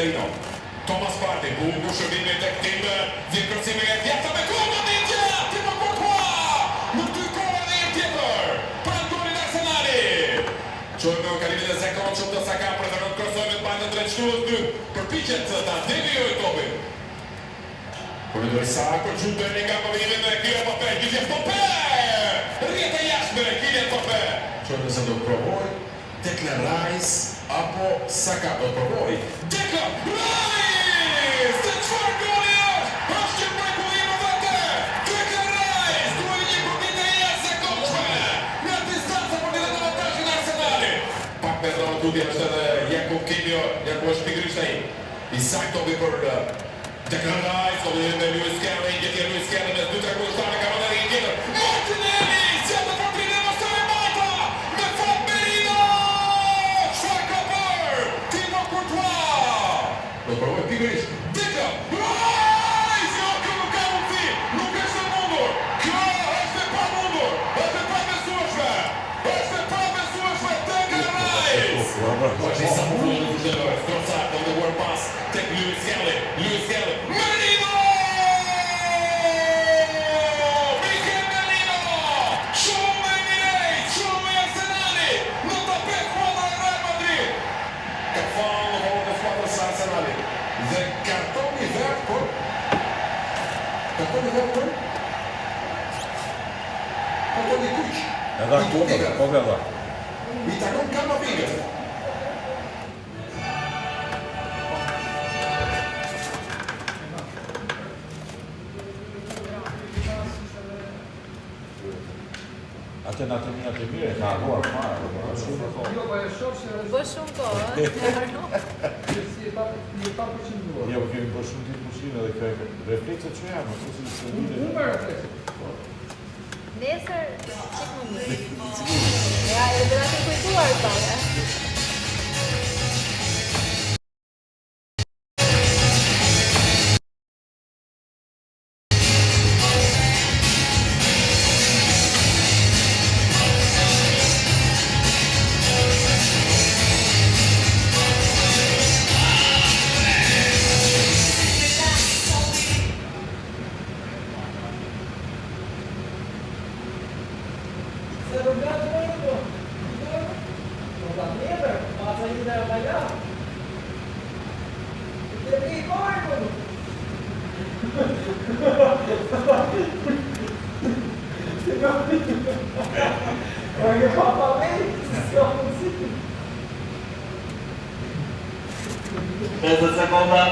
Merino. Thomas Partey, bukur shërbimi tek Timber, vjen kërcimi nga e djathta me gol goditja! Thibaut Courtois! Në dy kohë edhe një tjetër! Pranë golit Arsenalit! Çojmë në kalimin e zakonshëm të Saka preferon të krosojë me të majtën drejt shtyllës dytë, përpiqet ta devijojë topin. Korridor i saktë për Jude Bellingham, po vjen me Kylian Mbappe, gjithë Mbappe! Rrjetë e jashtme, Kylian Mbappe. Shohim nëse do të provojë Declan Rice apo Saka do të provojë Declan Rice! Se çfarë goli është! Është një mrekulli më vete! Declan Rice duhej një goditje e jashtëzakonshme nga distanca për t'i dhënë avantazhin Arsenalit. Pak metra më tutje është edhe Jakub Kiwior, ja ku është pikërisht ai. I saktë topi për Declan Rice, topi me Lewis Skelly, një tjetër Lewis Skelly mes dy tre kundërshtarëve ka vënë edhe një tjetër. Martinelli, sjell në portinë e mos e majta, me fat Merino! Çfarë ka bërë? Thibaut Courtois! Do të provojë pikërisht Declan Rice! Jo, kjo nuk ka mundësi, nuk është e mundur. Kjo është e pamundur, është e pabesueshme. Është e pabesueshme Declan Rice! Është i sapo filluar në fushën e lojës. Trossard do të dërguar pas tek Lewis Skelly. Lewis Skelly. Merino! Mikel Merino! Shumë e Emirates, shumë e Arsenalit në tapet skuadra e Real Madrid. Ka faull në favor të skuadrës së Arsenalit dhe kartoni i verdhë për kartoni i verdhë për kartoni i kuq. Edhe akoma, po dhe. I takon Kamavingës. Atë në atë një atë mirë, e ka harruar fare, po ka shumë kohë. Jo, po e shoh që U bë shumë kohë, ë? si e pa e pa përqendruar. Jo, po kemi bërë shumë ditë pushime dhe kjo e reflekset që janë, ato si se Unë unë me reflekset. Nesër çik më mirë. Ja, edhe na ke kujtuar pak, ë? Se rrugën të më po. Po ta tjetër, pa sa i dhe pa Te ti koi po. Po e pa pa me, s'ka mundësi. 50 sekonda.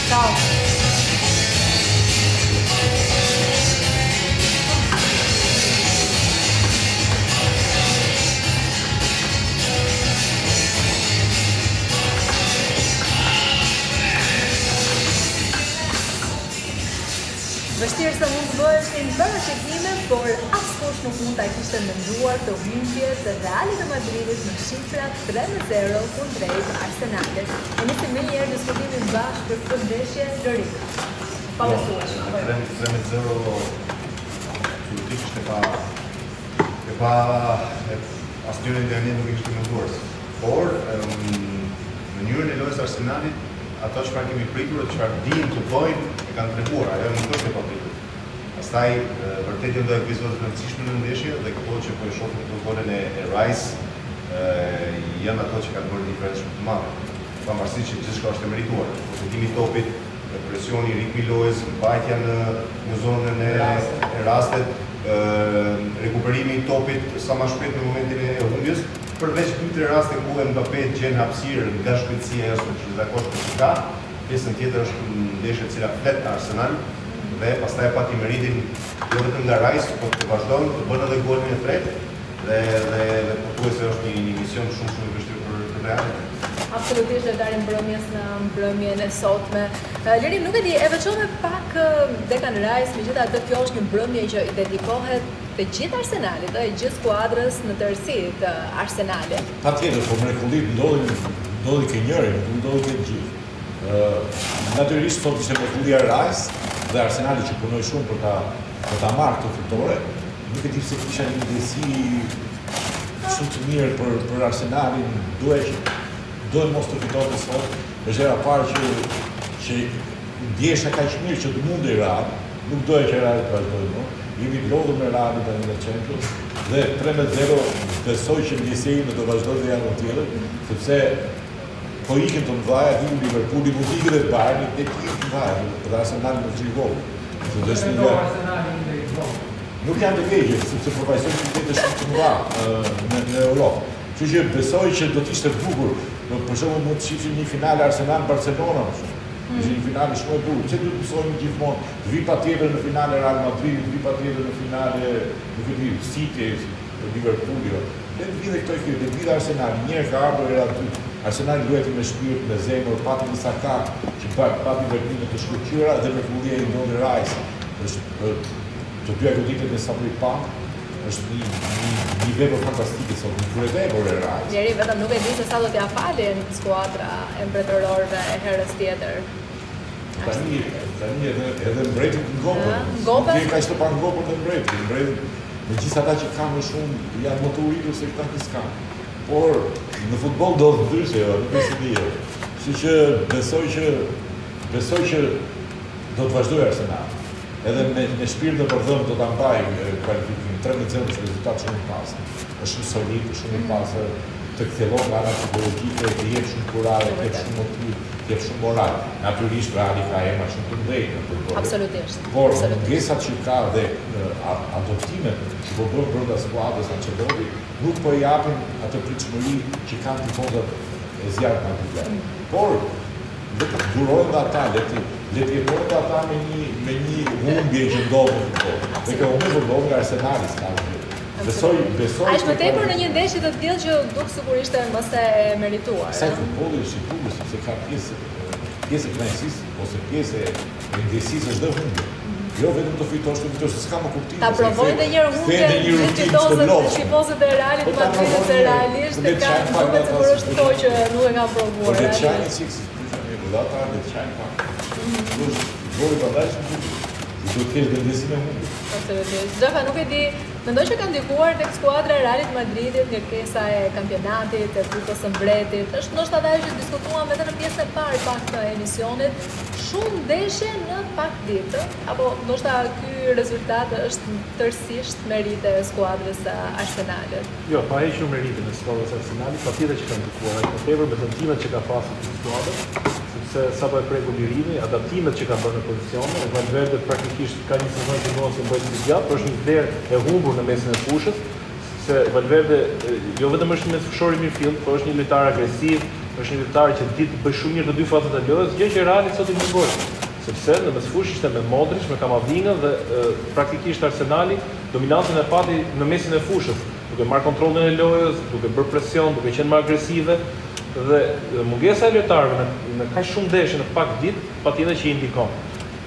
Ciao. Vështirë se mund të bëheshin parashikime, por askush nuk mund ta kishte menduar të humbje të Realit të Madridit në shifra 3-0 kundrejt Arsenalit. E nisim menjëherë diskutimin bashkë për këtë ndeshje Lorik. Pabesueshme. Jo, 3-0 absolutisht e pa e pa e, asnjëri nga ne nuk e kishte menduar. Por mënyrën e lojës së Arsenalit, ato çfarë kemi pritur dhe çfarë dinë të bëjnë e kanë treguar, ajo nuk është e papritur. Pastaj vërtet janë do epizode të rëndësishme në ndeshje dhe këto që po e shohim këto golën e, e Rice janë ato që kanë bërë diferencë shumë të madhe. Pavarësisht që gjithçka është e merituar. Posedimi i topit, presioni, ritmi i lojës, mbajtja në në zonën e, e rastit. rastet, rekuperimi i topit sa më shpejt në momentin e humbjes, përveç dy tre raste ku Mbappe gjen hapësirë nga shpejtësia e jashtëzakonshme që ka, pjesën tjetër është ndeshje e cila flet Arsenal dhe pastaj pati meritin jo vetëm nga Rice, por të vazhdon të bën edhe golin e tretë dhe dhe dhe pothuajse është një një mision shumë shumë i vështirë për për Realin. Absolutisht lojtari i mbrëmjes në mbrëmjen e sotme. Lirim, nuk e di, e veçove pak Declan Rice, megjithatë kjo është një mbrëmje që i dedikohet të gjithë Arsenalit, ë, gjithë skuadrës në tërësi të Arsenalit. Patjetër, po mrekullitë ndodhin, ndodhin ke njëri, nuk ndodhin ke të gjithë. Ë, natyrisht sot ishte mrekullia Rice dhe Arsenali që punoi shumë për ta për ta marrë këtë fitore. Nuk e di pse kisha një ndjesi shumë të mirë për për Arsenalin, duhej që duhet mos të fitonte sot. Është hera e parë që që ndjesha kaq mirë që të mundej Real, nuk doja që Real të vazhdojë më. Jemi lodhur me Realin tani në Champions dhe 3-0 besoj që ndjesia ime do vazhdojë dhe javën tjetër, sepse po ikin të mëdhaja, ikin Liverpooli, mund të ikin dhe Bayerni, dhe të ikin të mëdhaja, dhe Arsenali më të i vogël. Se do është një Nuk janë të vegjël, sepse përfaqësojnë qytete shumë të mëdha në në Europë. Kështu që besoj që do të ishte bukur. Do për shembull mund të shihnim një finale Arsenal Barcelona për shembull. Mm. Ishte një finale shumë e bukur. Pse duhet të mësohemi gjithmonë të vi patjetër në finale Real Madrid, të vi patjetër në finale, nuk e di, City, Liverpool, jo. Le të vinë këto ekipe, le të vinë Arsenal, një herë ka ardhur hera e dytë. Arsenal luajti me shpirt, me zemër, pati një Saka që pati veprime të shkëlqyera dhe mrekullia i ndodhi Rice. Është të dyja goditjet me sapo i pamë, është një një një vepër fantastike sot, një kryevepër e Rice. Njeri vetëm nuk e di se sa do t'ia falin skuadra e mbretërorëve herës tjetër. Tani, tani edhe edhe mbretit ngopen. Ngopen. Nuk kaq të pangopur dhe mbretit, mbretit Megjithëse ata që kanë më shumë janë më të uritur se këta që s'kanë. Por në futboll ndodh ndryshe, jo, nuk është si dihet. Kështu që besoj që besoj që do të vazhdojë Arsenal. Edhe me me shpirt dhe për dhëmbë do ta mbajë kualifikimin. 13-0 është rezultat shumë i pastër. Është shumë solid, shumë i pastër, të kthjellon nga ana psikologjike, të jep shumë kurajë, të jep shumë motiv, të jep shumë moral. Natyrisht Reali ka emra shumë të mëdhenj në përbërje. Absolutisht. Por mungesat që ka dhe adoptimet që po bën brenda skuadrës Ancelotti nuk po i japin atë pritshmëri që kanë tifozat e zjarrtë madrilen. Por le të durojnë dhe ata, le të le të jetojnë dhe ata me një me një humbje që ndodh në futboll. Dhe kjo humbje po ndodh nga Arsenali, s'ka asgjë. Besoj, besoj. Aq më tepër në një ndeshje të tillë që duk sikur ishte më se e merituar. Sa futbolli është i bukur sepse ka pjesë pjesë e kënaqësisë ose pjesë e ndjesisë është dhe humbja. Jo vetëm të fitosh, të fitosh, s'ka më kuptim. Ta provojnë dhe një herë humbjen gjithë tifozët, tifozët e Realit po Madridit se realisht e kanë duket sikur është kohë që nuk e kanë provuar. Po le të qajnë çik, si të dhe ata le të qajnë pak. Futbolli prandaj është i bukur. Do të kesh dhe ndjesinë e humbjes. Absolutisht. Xhafa nuk e di, mendoj që ka ndikuar tek skuadra e Realit Madridit kërkesa e kampionatit, e Kupës së Mbretit. Është ndoshta edhe ajo që diskutuam edhe në pjesën e parë pak të emisionit, shumë ndeshje në pak ditë, apo ndoshta ky rezultat është tërësisht meritë e skuadrës së Arsenalit. Jo, pa hequr meritën e skuadrës së Arsenalit, patjetër që ka ndikuar, aq më tepër me dëmtimet që ka pasur kjo skuadër, sepse sapo e preku Lirimi, adaptimet që ka bërë në pozicione, Valverde praktikisht ka një sezon që luan si mbrojtës i djathtë, por është një vlerë e humbur në mesin e fushës, sepse Valverde jo vetëm është një mesfushor i mirëfilltë, por është një lojtar agresiv, është një lojtar që di të bëjë shumë mirë të dy fazat e lojës, gjë që Realit sot i mungoi, sepse në mesfushë ishte me Modric, me Kamavingën dhe praktikisht Arsenali dominancën e pati në mesin e fushës, duke marrë kontrollin e lojës, duke bërë presion, duke qenë më agresive dhe mungesa e lojtarëve në në kaq shumë ndeshje në pak ditë, patjetër që i ndikon.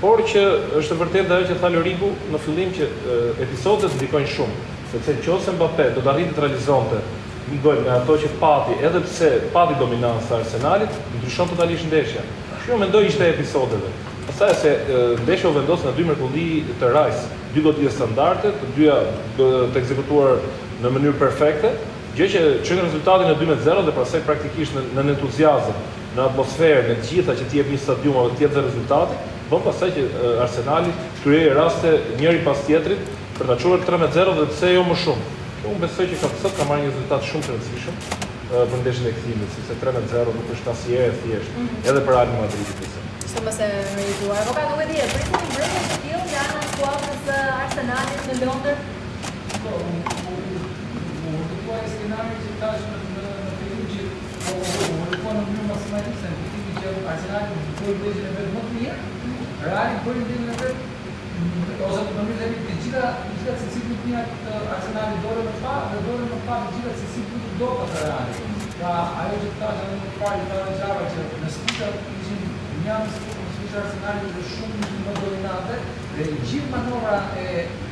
Por që është e vërtetë dhe ajo që tha Loriku në fillim që episodet ndikojnë shumë, sepse në qoftë se Mbappe do të arrinte të realizonte një gol nga ato që pati edhe pse pati dominancë të Arsenalit, ndryshon totalisht ndeshja. Kështu që unë mendoj ishte e episodeve. Pastaj se ndeshja u vendos nga dy mrekulli të Rice, dy goditje standarde, të dyja të ekzekutuar në mënyrë perfekte, gjë që çoi në rezultatin e 2-0 dhe pastaj praktikisht në nën entuziazëm në atmosferë, në të gjitha që të jep një stadium apo të jep dhe rezultati, bën pastaj që Arsenali të krijojë raste njëri pas tjetrit për ta çuar 3-0 dhe pse jo më shumë. Kjo unë besoj që ka sot ka marrë një rezultat shumë të rëndësishëm për ndeshjen e kthimit, sepse 3-0 nuk është asnjëherë e thjeshtë, mm -hmm. edhe për Real Madridin besoj. Ishte më se merituar. Avokat nuk e di, e prisni një mbrëmje të tillë nga ana e skuadrës së Arsenalit? Arsenalit në Londër? Po, u vërtetua ai skenari që thashë në në në fillim që po u vërtetua në mënyrë maksimaliste, në kuptimin që Arsenali bëri ndeshjen e vet më të mirë, Reali bëri ndeshjen e vet ose më mirë themi të gjitha të gjitha cilësitë më të mira të Arsenalit dolën në pah dhe dolën në pah të gjitha cilësitë më të dobëta të Realit. Pra ajo që thashë edhe më parë i tha dhe Xhava që në mesfushë ishin një anë mesfusha e Arsenalit ishte shumë më dominante dhe gjithë manovra e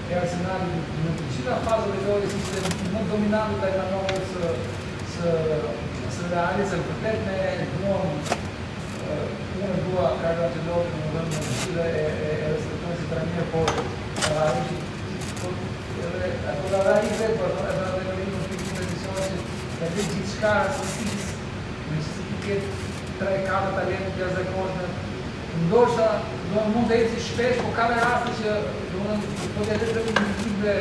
e Arsenalit në të gjitha fazat e lojës ishte më dominante ndaj manovrës së së së Realit, se vërtet ne e duam unë e dua Carlo Ancelotti, domethënë në të gjithë e e e respektoj si trajner, por ajo që po edhe ato dhe ai vetë, po edhe edhe në një konflikt të emisionit që ja lë gjithçka City-s, meqenëse ti ke 3-4 talente të jashtëzakonshme, Ndoshta do mund të eci shpesh, po ka dhe raste që domethënë po t'ia lësh vetëm një drible,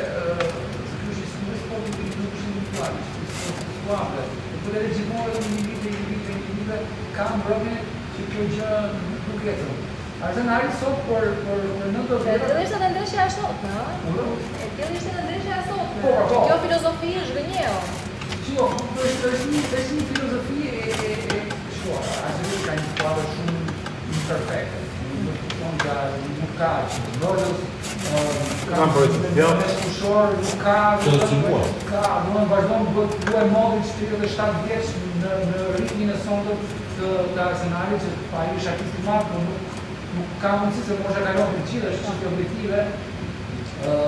se ky është një nuk është sport nuk është individual, është një sport i skuadrës. Po po t'ia lësh gjithmonë vetëm një drible, një drible, një drible, ka mbrëmje që kjo gjë nuk ecën. Arsenali sot për për për 90 E tillë ishte dhe ndeshja e sotme, ëh? E tillë ishte dhe ndeshja e sotme. Po, po. Kjo filozofi zhgënjeu. Shiko, është është një është një filozofi e e e Shiko, Arsenali ka një skuadër shumë imperfekte. Nuk kupton që nuk ka mbrojtës, ka mbrojtës, jo. Mesfushor, nuk ka Të cënuar. Ka, domethënë vazhdon të bëhet luaj Modric 37 vjeç në në ritmin e sontëm të të Arsenalit që pa ai është artist i madh, por nuk nuk ka mundësi se mosha kalon të gjithë, është çështje objektive. Ë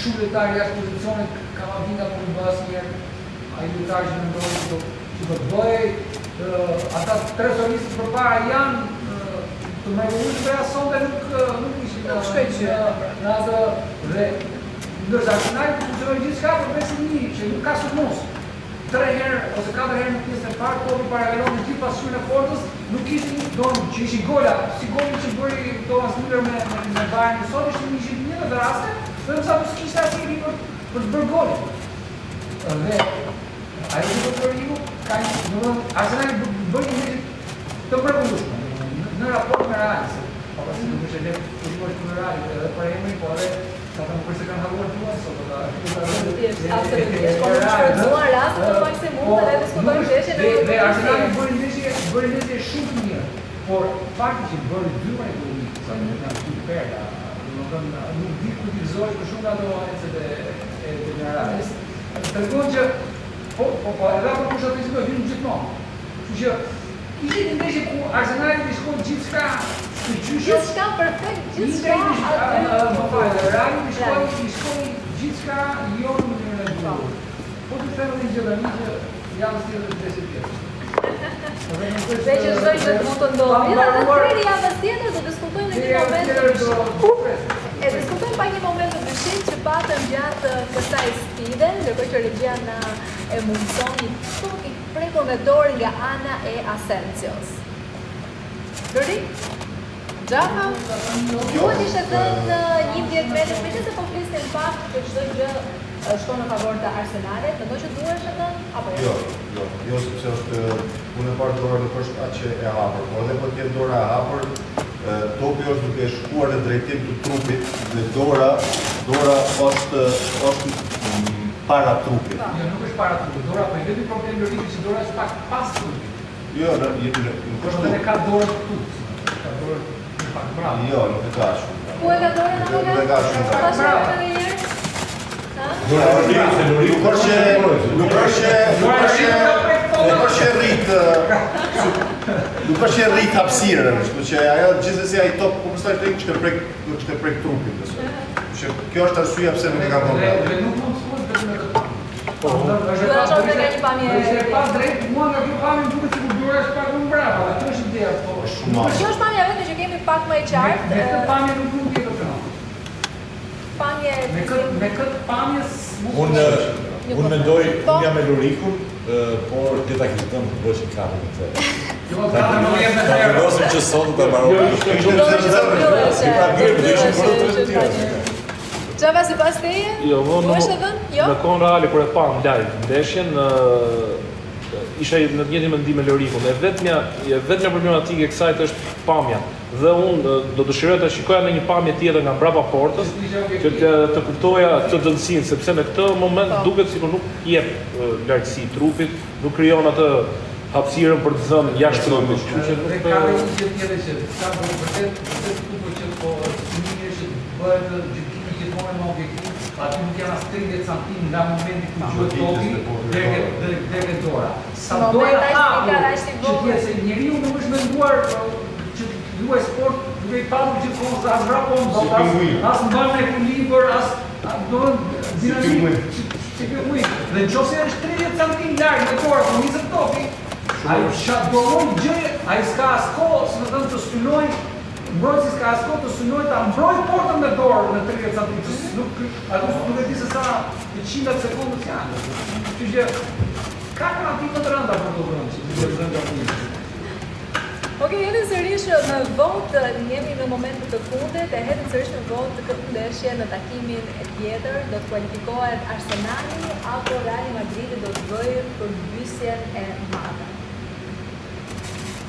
shumë lojtarë jashtë pozicionit, Kamavinga nuk u bë asnjëherë ai lojtar që mendoi se do që do të bëhej, ata tre solistët përpara janë të mrekullueshëm dhe as sonte nuk nuk ishin në në në atë dhe ndërsa Arsenal funksionoi gjithçka përveç një që nuk ka sulmues. Tre herë ose katër herë në pjesën e parë topi parakalon në gjithë pasqyrën e portës, nuk ishte një don që ishin gola, si goli që bëri Thomas Müller me me, me Bayern sot ishte një ishin një të raste, vetëm sa nuk kishte asnjë për për të bërë golin. Dhe ajo që do të Loriku ka një, domethënë Arsenali bëri një ndeshje të mrekullueshme, domethënë në raport me Realin, se pavarësisht nuk është e lehtë të luash kundër Realit, edhe për emrin, por edhe se ata nuk është se kanë harruar të luajnë sot, ata Absolutisht, absolutisht, po nuk shfrytëzuan rastet në maksimum po, dhe ne diskutojmë ndeshjen e Dhe Arsenali bëri ndeshje, bëri ndeshje shumë të mirë, por fakti që bëri dy mrekulli, sa mm. janë dy perla, domethënë nuk di ku t'i gëzohesh më shumë nga ato ecet e e Declan Rice. Tregon që po po po edhe ato kush aty do hyjnë gjithmonë. Kështu që ishte një ndeshje ku Arsenalit i shkoi gjithçka shkëlqyeshëm. Gjithçka perfekt, gjithçka aty. Më fal, Realit i shkoi i shkoi gjithçka jo në mënyrën e duhur. Po të them edhe një gjë tani që javës tjetër do të ndeshje tjetër. Dhe që çdo gjë mund të ndodhë. Edhe deri javës tjetër do diskutojmë në një moment të dyshimtë. E diskutojmë pak një moment të dyshimtë që patëm gjatë kësaj sfide, ndërkohë që regjia na e mundëson një top i prekur me dorë nga ana e Asensios. Lori? Xhafa? Duhet ishte dhënë 11 metër, meqenëse po flisnim pak për çdo gjë shkon në favor të Arsenalit, mendon që duhet ishte dhënë apo jo? Jo, jo, jo sepse është punë e parë dora nuk është aq e hapur, por edhe po të jetë dora e hapur, topi është duke shkuar në drejtim të trupit dhe dora, dora është është para trupit. Jo, nuk është para trupit. Dora po i vetmi problem Lorikut që dora është pak pas trupit. Jo, në, në, nuk është Dhe ka dorën këtu. Ka dorën pak bravo. Jo, nuk e ka shumë. Ku e ka dorën apo Nuk e ka shumë. Ta shohim edhe një herë. Ha? Dora është nuk është që nuk është që nuk është që nuk është që rrit nuk është që rrit hapësirën, kështu që ajo gjithsesi ai top po pastaj tek që prek nuk që prek trupin, besoj. Kështu që kjo është arsyeja pse nuk e ka dhënë. Dhe nuk mund të thuhet vetëm me këtë pamje. Po, është e pa nga një pamje. Është e padrejtë, mua nga kjo pamje më duket sikur dora është pak më mbrapa, dhe kjo është ideja, po. Është shumë. Kjo është pamja vetëm që kemi pak më e qartë. Me këtë pamje nuk mund të jetë penallti. Pamje me këtë me këtë pamje unë unë mendoj po. unë jam me Lorikun, por le ta kishte dhënë të bëheshin katër me zero. Jo, katër me zero. Ta vendosim që sot do ta mbarojmë. Jo, ishte ishte zero. Pra mirë, do ishin bërë tre të tjera. Xhava sipas teje? Jo, më në është dhënë? Jo. Në kohën reale kur e pam live ndeshjen, isha në të njëjtin mendim me Lorikun. E vetmja e vetmja problematikë e kësaj është pamja. Dhe unë do dëshiroja ta shikoja në një pamje tjetër nga mbrapa portës, që të, të kuptoja këtë dëndësinë, sepse në këtë moment po. duket sikur nuk jep largësi trupit, nuk krijon atë hapësirën për të zënë jashtë trupit, kështu që nuk ka një gjë tjetër që ka bërë vërtet, vërtet këtu po që po synimi është që të bëhet gjykimi gjithmonë më objektiv, aty nuk janë as 30 santim nga momenti ku gjuhet topi deri deri deri dora. Sa doja hapur që të jetë se njeriu nuk është menduar që të luajë sport duke i patur gjithmonë se as vrapon dot, as as mban në ekuilibër, as domethënë dinamik si pinguin. Dhe në qoftë se është 30 santim larg me dorë apo 20 topi, ai ça do lloj gjëje, ai s'ka as kohë, si me thënë, të synojë mbrojtësi s'ka as kohë të synojë ta mbrojë portën me dorë në 30 santim, nuk aty nuk e di se sa të qindat sekondës janë. Kështu që Ka penallti më të rënda për të dhënë, që duhet dhënë gabim. Ok, jemi sërish me votë, jemi në momentet të fundit, e hedhim sërish me votë këtë ndeshje në takimin e tjetër, do të kualifikohet Arsenali apo Real Madrid do të bëjë përmbysjen e madhe.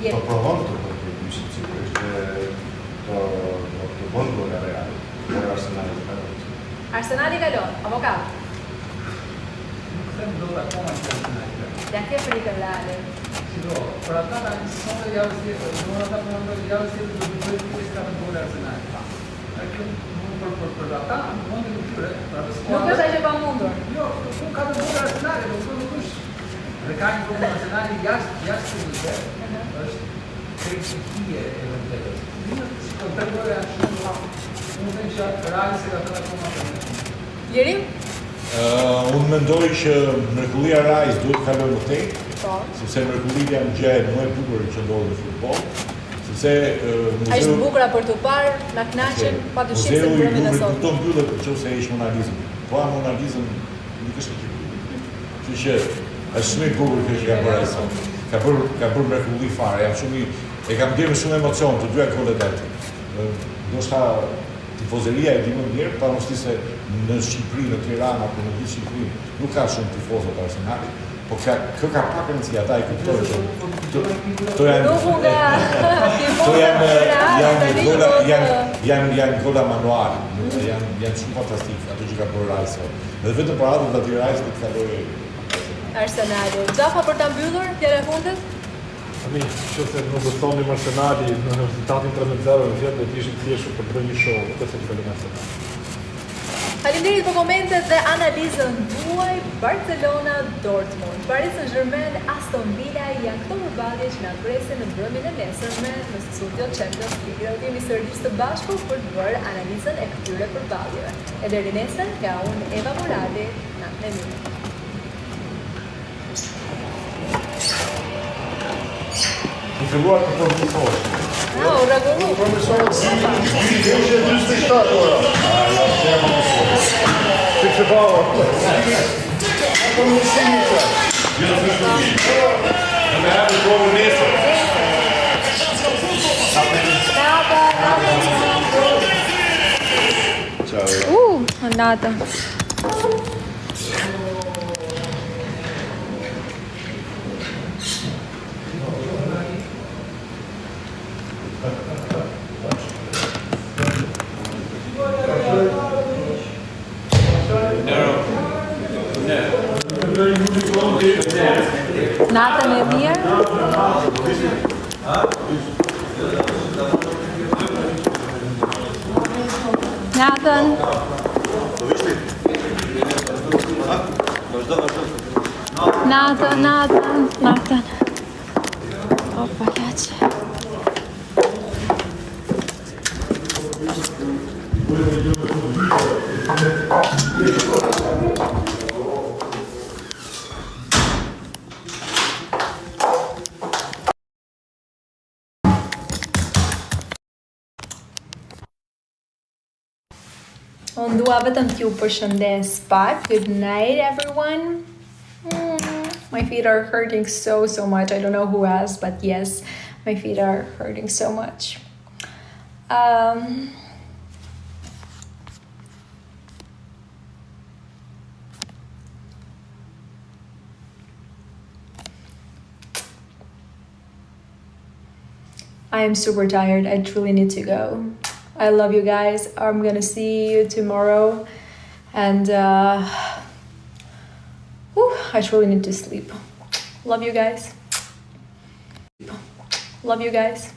Po provon të bëjë përmbysjen sigurisht dhe do do të bën gol Real, por Arsenali do kalon. Arsenali kalon, avokat. Nuk them dot akoma që Arsenali kalon. Ja ke frikën Realit. Shiko, për ata tani sonte javës tjetër, do ata po mendojnë javës tjetër do të bëjë thjesht katër gola Arsenali. Ai kjo mund për për për ata në mendjen e tyre, për atë skuadër. Nuk është aq e pamundur. Jo, po katër gola Arsenali, do të thotë nuk është. Dhe ka një problem Arsenali jashtë jashtë shtëpisë. Është krejt e vërtetës. Një, shiko, tre gola janë shumë pak. Unë them që Reali s'e ka thënë akoma për ne. Lirim? Uh, unë mendoj që mrekullia Rice duhet të kalojë më tej, po. sepse mrekullitë janë gjëja më e bukur që ndodh në futboll, sepse uh, muzeu Është e bukura për të parë, na kënaqin pa dyshim se mbrëmjen e sotme. Muzeu i mbyllet nëse heq Mona Lizën. Po a Mona Lizën nuk është e Kështu që është shumë i bukur kjo që ka bërë ai sot. Ka bërë ka bërë mrekulli fare, jam shumë i e kam ndjerë me shumë emocion të dyja golet e atij. Ndoshta Tifozeria e di më mirë, pavarësisht se në Shqipëri, në Tiranë apo në gjithë Shqipërinë nuk ka shumë tifoza të Arsenalit, po ka kjo ka pak rëndësi, ata e kuptojnë që këto janë këto janë janë gola janë janë janë gola manual, nuk janë janë shumë fantastik ato që ka bërë Rice sot. Dhe vetëm për atë do t'i Rice do të kalojë Arsenali. Xhafa për ta mbyllur, fjala e fundit? Tani, nëse nuk do thonim Arsenali në rezultatin 13-0 në fjalë do të ishim thjesht për të bërë një show, nuk është se kalon Arsenal. Faleminderit për komentet dhe analizën tuaj Barcelona Dortmund. Paris Saint-Germain Aston Villa janë këto përballje që na presin në mbrëmjen e nesërme në Studio Champions League. Dhe do të jemi sërish së bashku për të bërë analizën e këtyre përballjeve. E deri nesër nga unë Eva Murati, natën e mirë. Në filluar të përmirësohesh. Ah, u rregullu. Përmirësohet si 247 ora. Ah, ja, pse e përmirësohet. Si që pa, Përmirësimi që. Jo, nuk është mirë. Në me hapë kohën nesër. Nata, nata. Ciao. Uh, nata. Natën e mirë. Natën. Natën, natën, natën. Opa, laçe. Unë dua vetëm t'ju përshëndes pak. Good night everyone. Mm, my feet are hurting so so much. I don't know who asked, but yes, my feet are hurting so much. Um, I am super tired. I truly need to go. I love you guys. I'm gonna see you tomorrow. And uh, whew, I truly need to sleep. Love you guys. Love you guys.